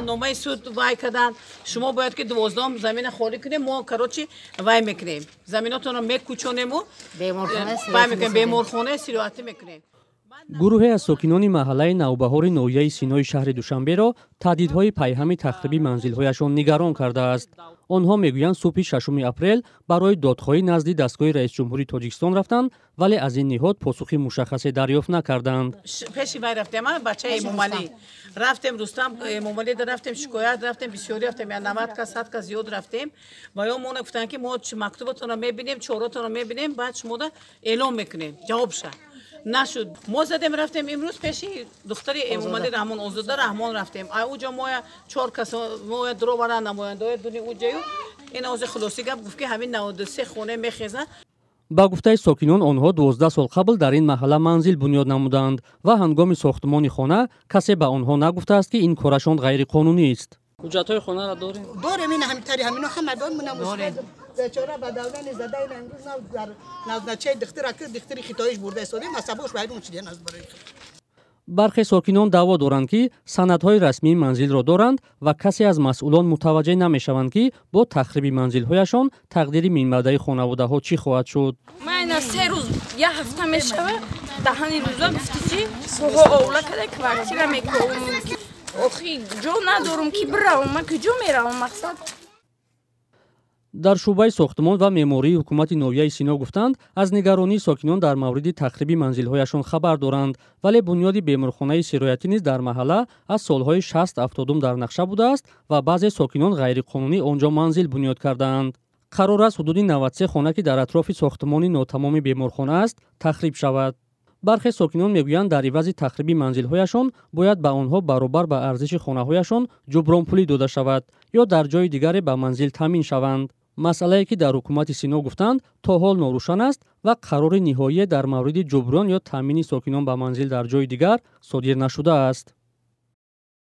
Номаи суд вай кардан, шумо бояд ки 12-ум замина холӣ кунем. Мо, короче, вай мекунем, заминотонро мекӯчонему вай мекунем, беморхонаи сироатӣ мекунем. Гурӯҳе аз сокинони маҳаллаи Навбаҳори ноҳияи Синои шаҳри Душанберо таҳдидҳои пайҳами тахриби манзилҳояшон нигарон кардааст. Онҳо мегӯянд, субҳи 6 апрел барои додхоҳӣ назди дастгоҳи раисҷумҳури Тоҷикистон рафтанд, вале аз ин ниҳод посухи мушаххасе дарёфт накарданд. Пеши вай рафтем, бачаи Эмомалӣ рафтем, Рустам Эмомалӣ рафтем, шикоят рафтем, бисёрӣ рафтем, я 90 кас, 100 кас зиёд рафтем. Ва ё мо гуфтанд, ки мо мактубатонро мебинем, чоротонро мебинем, баъд шумода эълон мекунем ҷавобша. Нашуд. Мо задем, рафтем имрӯз пеши духтари Эмомалӣ Раҳмон, Озода Раҳмон рафтем. Уҷо моя чор кас моя дуровара, намояндаои дуни уҷаю ин ози. Хулоси гап, гуфт, ки ҳамин 93 хона мехезад. Ба гуфтаи сокинон, онҳо 12 сол қабл дар ин маҳалла манзил бунёд намуданд ва ҳангоми сохтмони хона касе ба онҳо нагуфтааст, ки ин корашон ғайриқонунист. Ҳуҷҷатҳои хонаро дорем? Дорем, ин ҳамитари ҳамино ҳама дорем. Бечора ба даврани зада, ин имрӯз нав дар назначаи духтара ки духтари хитоиш бурда истодем, асабош вайрон шуден аз барои. Бархе сокинон даъво доранд, ки санадҳои расмии манзилро доранд ва касе аз масъулон мутаваҷҷеҳ намешаванд, ки бо тахриби манзилҳояшон тақдири минбаъдаи хонаводаҳо чӣ хоҳад шуд. Ман ина 3 рӯз, як ҳафта мешава, даҳани рӯза гуфти чи соҳо овла када, квартира мековум. Охи, ҷо надорум, ки биравам. Ман куҷо меравам, мақсад? Дар шӯъбаи сохтмон ва меъмории ҳукумати ноҳияи Сино гуфтанд, аз нигаронии сокинон дар мавриди тахриби манзилҳояшон хабар доранд, вале бунёди беморхонаи сироятӣ низ дар маҳалла аз солҳои 60-70-ум дар нақша будааст ва баъзе сокинон ғайриқонунӣ он ҷо манзил бунёд кардаанд. Қарор аст, ҳудуди 93 хона, ки дар атрофи сохтмони нотамоми беморхона аст, тахриб шавад. Бархе сокинон мегӯянд, дар ивази тахриби манзилҳояшон бояд ба онҳо баробар ба арзиши хонаҳояшон ҷубронпулӣ дода шавад ё дар ҷои дигаре ба манзил таъмин шаванд. Масъалае, ки дар ҳукумати Сино гуфтанд, то ҳол норӯшан аст ва қарори ниҳоие дар мавриди ҷуброн ё таъмини сокинон ба манзил дар ҷои дигар содир нашудааст.